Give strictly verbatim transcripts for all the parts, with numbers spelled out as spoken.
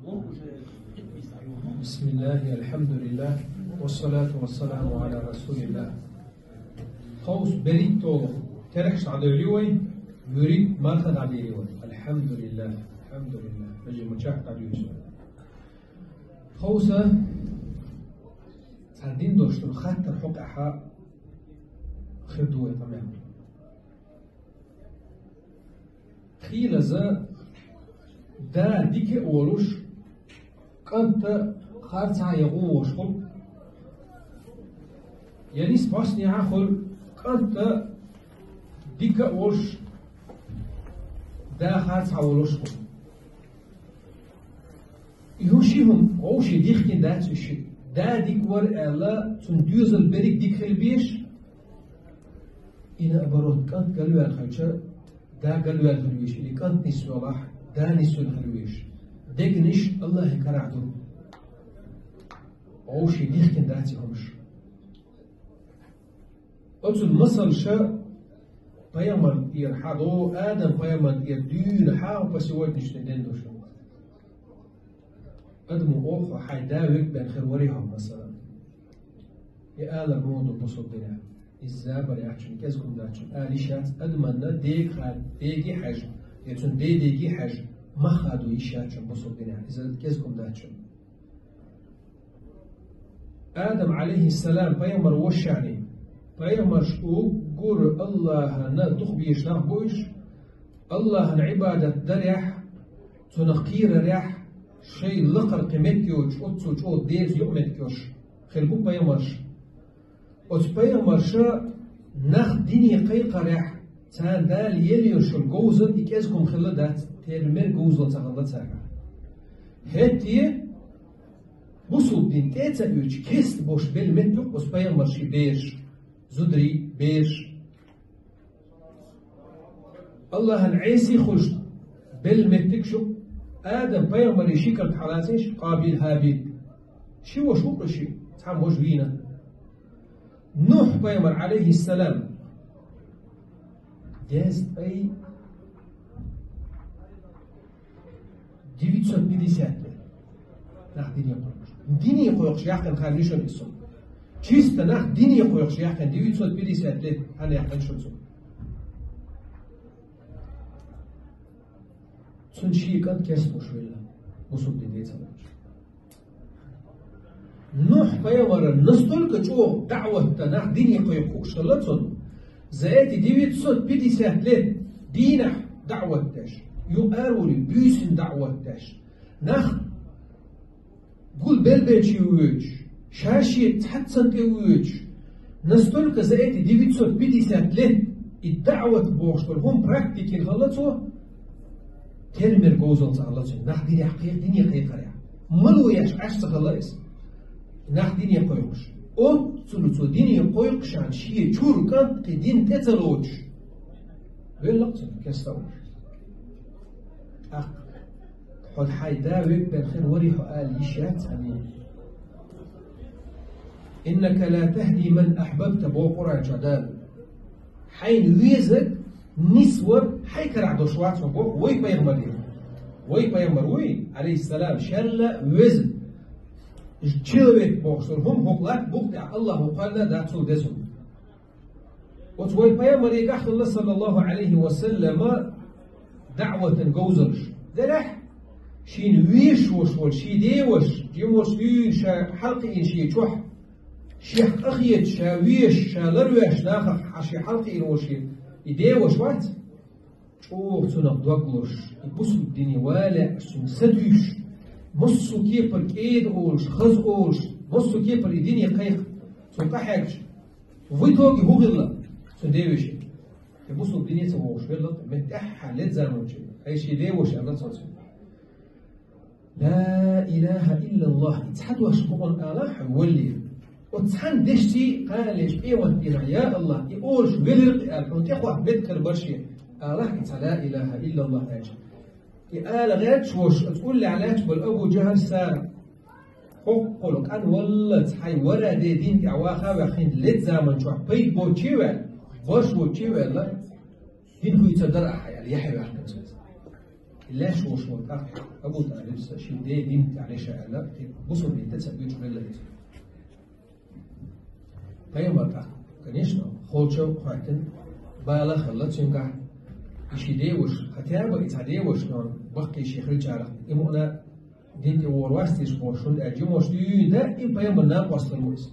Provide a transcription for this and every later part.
بسم الله، الحمد لله، والصلاة والسلام على رسول الله. Тховса берригтолу терахьаш дӀадевлли вай, вуьриг марха дӀадели вай. Алхьамдулиллах, алхьамдулиллах. Вежа мачах дӀадуьйцу. Тховса цхьа дин дош ду, хаттар хьокъехьа хир ду вай къамел. Хийлаза да дика а волуш, кӀанта харцахьа я гӀу волуш хуьлу, я нисбоснехьа хуьлу, кӀанта дика а волуш, да харцахьа волуш хуьлу. И хӀу ши хӀума вовшийн дихкина дац уьш шиъ. Да дика вара аьлла, цуьнан доьзал берриг дика хила безаш, и наоборот, кӀант галваьлла хилча, да галваьлла хила везаш, или кӀант нисвелахь, да нисвелла хила везаш. Дегнаш Аллахьан карахь ду. Вовшийн дихкина дац и хӀумаш. Оцун масалш пайхамарна тӀера хьадо, Адам пайхамарна тӀера дуьйна хьагӀ по сегодняшний день дошуьйту. Адамо олу хьайн да вегабен хир варий хьо, масала. И алар муха ду бусалба динехь? Иза забар яц шуна, кӀезиг хӀума дац шуна ала йиш яц, адаманна дега хьа-, деге хьаьжа, я цуьнан ден деге хьаьжа, мах хадо йиш яц шуна бусалба динехь. Иза кӀезиг хӀума дац шуна. Адам, алейхиссалам, пайхамар ваша шаьрий. Пайхамарш уггар Аллахьана дукха безаш нах бу уьш, Аллахьан Ӏибадат дарехь, Цунах кхерарехь, шайн лакхара кхин меттиг йоцуш, оццул чӀогӀа Делаца юкъаметтиг йолуш хир бу пайхамарш. Оцу пайхамарша нах дине кхайкхарехь, царна Дала елла йолуш йолу говзалла и кӀезиг хӀума хилла дац, тера мер говзалла ца хилла царна. ХӀетте бусалба дин тӀе а ца оьцуш, кеста болуш белла меттиг ю оцу пайхамаршийн бераш, зударий, бераш. Аллахьан Ӏеса хуьлуш белла меттиг шу, Адам пайхамаран ши карт хьалацийша, Къабил, Хьабил. Ши ваша ву-кх ши, цхьамма важа вийна. Нухь пайхамар, алейхиссалам, дезткъе девятьсот пятьдесят лет. Нах дине кхойкхуш. Дине кхойкхуш яьккхина хан ю шуна иза. Чисто нах дине кхойкхуш яьккхина девятьсот пятьдесят лет хан яьккхина шуна цо. Цуьнан шен кӀант кеста болуш велла, бусалба дин тӀе ца лоцуш. Нухь пайхамара настолько чӀогӀа даӀват дан нах дине кхойкхуш хилла цунна. За эти девятьсот пятьдесят лет дийнахь даӀват деш, юкъара а вуьйш, буьйсанна даӀват деш. Нах гул белбелчий воьдуш, ша-шен цхьацца тӀе воьдуш. Настолько за эти девятьсот пятьдесят лет и даӀват бохуш долу хӀума практикина хилла цо, тера мер говзалла ца хилла цуьнан, нах динехь кхе-, дине кхайкхарехь. Мало еш Ӏаш ца хилла иза. Нах дине кхойкхуш. Оццул цо дине кхойкхушехь шен чуьра кӀант кхин дин тӀе ца лоцуш велла-кх цуьнан кеста а волуш. ТӀаккха хьо хьайн да вегабен хир варий хьо ала йиш яц хьуна. «Иннака ла тахди ман ахьбабта», боху Къуръан чохь Дала. Хьайна везарг нисвар хьайн карахь долуш вац хьо боху вай пайхамаре. Вай пайхамар вуй, алейхиссалам, шелла веза. Человек бохуш долу хӀума хӀокху латта букъа тӀехь Аллахьо кхоьллина а дац цул деза хӀума. Оцу вай пайхамарегахь хилла, саллаллаху алейхи ва саллама, даӀватан говзаллаш. Делахь, шена вешаш волуш волу шен деваша, жима волуш дуьйна ша хьалакхиийна шен чохь, шех къахеташ, ша вешаш, ша ларвеш нахах хьан шен хьалакхиийна волу шен и деваша вац? ЧӀогӀа цунах дог лозуш, и бусалба дине вале а цунна сатуьйсуш, массо а кепара кӀеда олуш, хаза олуш, массо а кепара и дине кхайкха, цунна къахьегча, в итоге хӀун хилла цуьнан девешин? И бусалба дине ца вогӀуш велла, метта тӀаьххьара леза заманчуьра, хьайн шен деваша аьлла цо цуьнга: «Ла илаха иллаллах», и цхьа дош бакъонца алахь хьо валле. Оцу цхьана дешций кхана леш пӀемат дийнахь: «Я Аллах, и олуш велира-кх», аьлла, хьуна тӀекхохь меттиг хир бара шен, алахь и цхьа «Ла илаха иллаллах» аьлча. И ала гӀерташ волуш, оцу уллехь лаьтташ болу Абу Джахьал, Сара. ХӀоккхул къанваллалц хьайн вараде дин тӀехь ваха а ваьхна, хӀинца леза заман чохь пайда боцуче а ваьлла, борш боцуче а ваьлла, дин хуьйцур дара ахь хьайн аьлла, яхь ваьккхина цо иза. Леш волуш волу тӀаккха. Абу ТӀалиб са ший ден дин тӀехь леша аьлла, бусурмин тӀе ца буьйцуш белла иза. Пайхамар тӀаккха, конечно, холча хӀоьттина, бала хилла цуьнгахь, и ший деваша, хотя бы и цхьа деваша, но баккхий ший хилчарах, и муъна дин тӀе вогӀур вац те бохуш, хӀунда аьлча жимош дуьйна даим пайхамар накъост хир ву иза,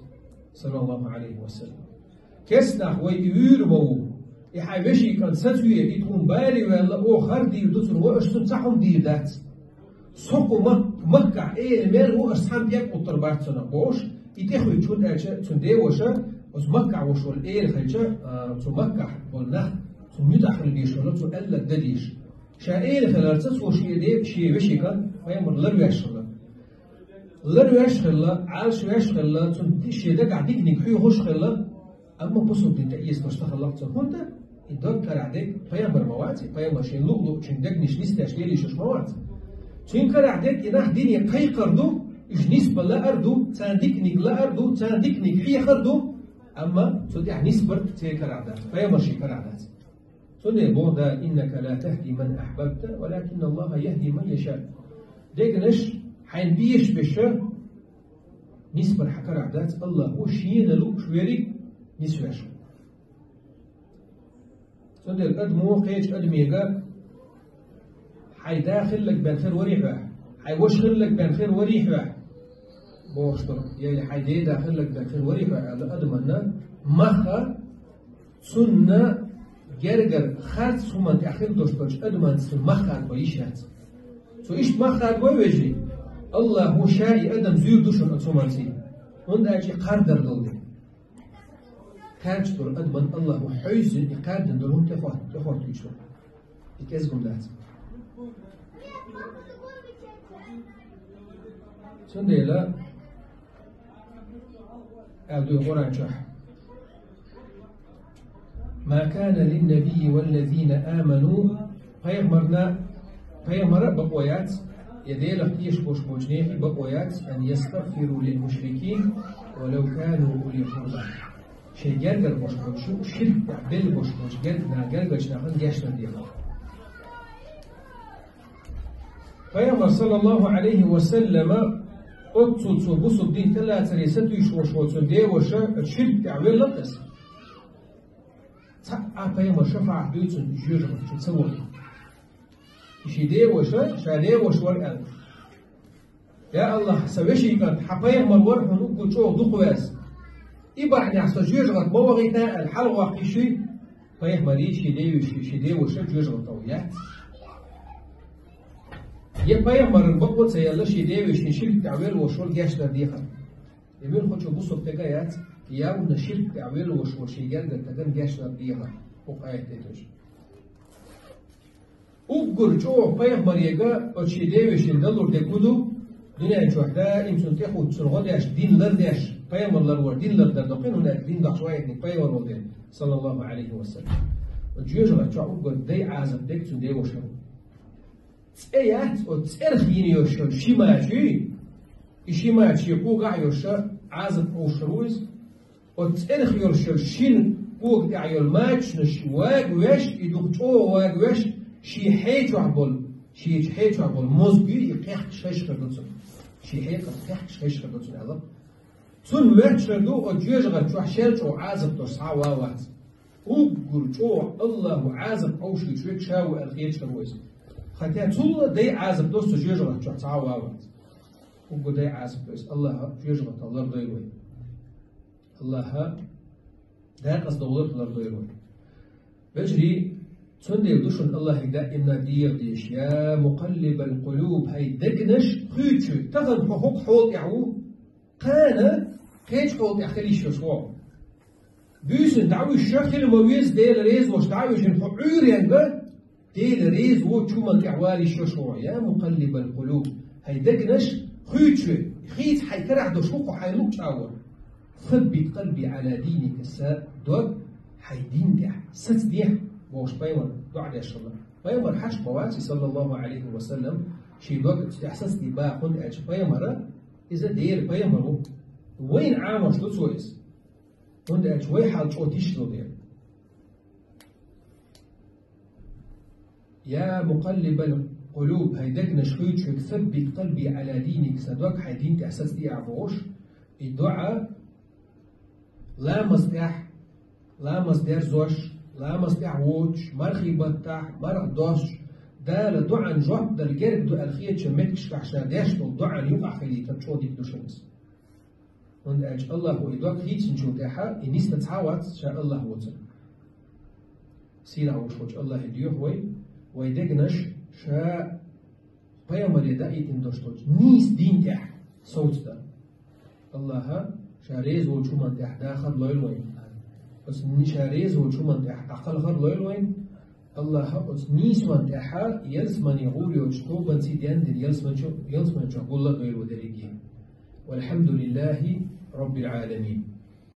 саллаллаху Ӏалайхи ва саллам. Кестнах вай и вуьйр ма ву, и хьайн вешин кӀант сацаве, и тхуна баре ваьлла, оха хӀара дийр ду цунна, вай аша цунна цхьа хӀума дийр дац. Со кху Мак-, Маккахь эла мел ву, аш цхьана тӀе а кхуьттур бац цунах бохуш, и тӀехуьйтуш, хӀунда аьлча цуьнан деваша, оцу Маккахь волуш волу эла хилча, а, цу Маккахь болу нах цунна муьтӀахь хила дезаш хилла, цо аьлларг дан дезаш. Ша эла хиларца, цо шен де-, шен вешин кӀант пайхамар ларвеш хилла. Ларвеш хилла, Ӏалашвеш хилла, цунна шен дагахь диканиг хьоьхуш хилла, амма бусурба дин тӀе эцалуш ца хилла цо. ХӀунда? И дог карахь дерг пайхамар ма вац, и пайхамар шен луъу-луъучун дегнаш нисдеш лелийшаш ма вац. Цуьнан карахь дерг и нах дине кхайкхар ду, уьш нисбан лаар ду, царна диканиг лаар ду, царна диканиг хьехар ду, амма цу тӀехь нисбарг церан карахь дац, пайхамар шен карахь дац. Цундела боху Дала: «Иннака ла тахди ман ахьбабта, валакинна Аллаха яхди ман яша». Дегнаш хьайна безаш беш нисбар хьан карахь дац, Аллаха шена лууш верг нисвеш ву. Цундела адамо кхечу адамега: «Хьайн да хилларг бен хир варий хьоьх, хьайн ваша хилларг бен хир варий хьоьх», бохуш долу, я, я хьайн ден да хилларг бен хир варий хьоьх аьлла адаманна, маха цунна гергара харц хӀуманна тӀехь хир долуш долчу адаман цуьнан мах хадабо йиш яц. Цо иштта мах хадабой, вежарий? Аллаха ша и адам зуьйр ду шуна оцу хӀуманций, хӀунда аьлча и кхардар долу дела. Кхаьрча долу адаман Аллаха хьовзийна и кхаьрдина долу хӀума тӀехӀотта-, тӀехӀоттуьйтуш ву. И кӀезиг хӀума дац. Цундела аьлла ду Къуръан чохь: «Ма кана линнабийи валлазина аману», пайхамарна, пайхамара а бакъо яц, я Делах тешаш болуш болчу нехан а бакъо яц, «ан ястагфиру лилмушрикин валав кану ули къурба». Шайн гергара болуш болчу, ширк тӀехь белла болуш болчу герга-, гергарчу нахана гечдар дехар. Пайхамар, саллаллаху Ӏалайхи ва саллама, оццул цо бусурба дин тӀелацаре сатуьйсуш волуш волу цуьнан деваша ширк тӀехь велла-кх иза. Цхьа а пайхамар шафаӀат дуьйцу жоьжахати чу ца вахана. И ши деваша, ша деваша вара аьлла: «Я Аллах, сан вешин кӀант, хьан пайхамар вара хьуна уггар чӀогӀа дукха веза. И бахьанехь со жоьжахати ма вахийта», аьлла, хьалагӀоттийша, пайхамарий, ши деваша, ши деваша жоьжахати яц. Я пайхамаран бакъо а ца елла, ши деваша ширк тӀехь велла волуш волу гечдар дехар. И муьлххачу бусурба стага яц, явна ширк тӀехь велла волуш волу ши гергара стагана гечдар дехар. ХӀокху аят тӀе тевжа. Уггар чӀогӀа пайхамарега оцу шен девешин далур дерг хӀун ду? Дуьнен чохь даим цунна тӀехӀуттуш, цунна гӀо деш, дин лардеш, пайхамар ларвар дин лардар ду-кх, хӀунда аьлча дин дахьаш ваийтинарг пайхамар волу дела, саллаллаху Ӏалайхи ва саллам. Оцу жоьжахати чохь уггар дай Ӏазап дерг цуьнан деваша ву. ЦӀе яц, оцу цӀерах йина йолуш йолу ши мача юй, и ши мача шен когахь а йолуш Ӏазап Ӏовшур ву иза. Оцу цӀерах йолуш йолу шина кога тӀехь йолу мачанаш вагавеш, и дукха чӀогӀа вагавеш, шен хье чохь болу, шен хье чохь болу мозга юй, и кхехкаш хезаш хир ду цунна. Шен хьекъал кхехкаш хезаш хир ду цунна аьлла. Цунна моьттуш хир ду оцу жоьжахати чохь шел чӀогӀа Ӏазап долуш цхьа а ван вац. Уггар чӀогӀа Аллаха Ӏазап Ӏовшуьйтуш верг ша ву аьлла хеташ хир ву иза. Хатта цул а дай Ӏазап долуш цу жоьжахати чохь цхьа а ван вац. Уггар дай Ӏазап ду иза. Аллаха жоьжахатах лардойла вай. Аллаха декъаза довларх лардойла вай. Вежарий, цундела ду шуна Аллахьига даимна дегӀан дезаш: «Я мукъаллибал къулуб», хӀай дегнаш кхуьйчу, тахана хьо хӀокху хьола тӀехь ву, кхана кхечу хьола тӀехь хила йиш йолуш ву хьо. Буьйсанна дӀавуьжуш хила ма веза, Дела реза волуш дӀавуьжина хьо Ӏуьйренга, Дела реза воцчу хӀуманна тӀехь вала йиш йолуш ву хьо. «Я мукъаллибал къулуб», хӀай дегнаш кхуьйчу, хийца хьайн карахь долуш ву хьо хьайн луъу чӀагӀо. «Саббит къалби Ӏала диника», сан дог хьайн дин тӀехь сацадехьа, бохуш пайхамар доӀа деш хилла. Пайхамар хьаьжча ма вац, саллаллаху Ӏалайхи ва саллам, шен дог цу тӀехь сацадийр боху, хӀунда аьлча пайхамара, иза Делан пайхамар ву. Вайна Ӏамош ду цо иза, хӀунда аьлча вай хьал чӀогӀа тиша долу дела. «Я мукъаллибал القلوب, хьай дегнаш хуьйцуш верг, ثبت قلبي على دينك, са дог хьай дин тӀехь сацадехьа бохуш, и доӀа ламаз тӀехь, ламаз дерзош, ламаз тӀехь воцуш, мархий баттахь, марха доссуш, Дала доӀан жоп дала герга ду аьлла хетачу меттигашкахь ша деш долу доӀан юкъахь хилийтар чӀогӀа дика ду шуна иза. ХӀунда аьлча Аллахо и дог хийцинчул тӀаьхьа и нисдан цхьа а вац ша Аллах воцург. Сийлахь волуш волчу Аллахе доьху вай, вай дегнаш ша пайхамаре даийтина долуш долчу нийса дин тӀехь совцадан. Аллаха ша реза волчу хӀуманна тӀехь дахар лойла вайн. Оцу ни-, ша реза волчу хӀуманна тӀехь дӀакхалхар лойла вайн. Аллаха оцу нийсонна тӀехь ялсамане гӀур йоцуш тобанций дендина ялсаманчу-, ялсаманчохь гулла а дойла вай дерриге. والحمد لله رب العالمين.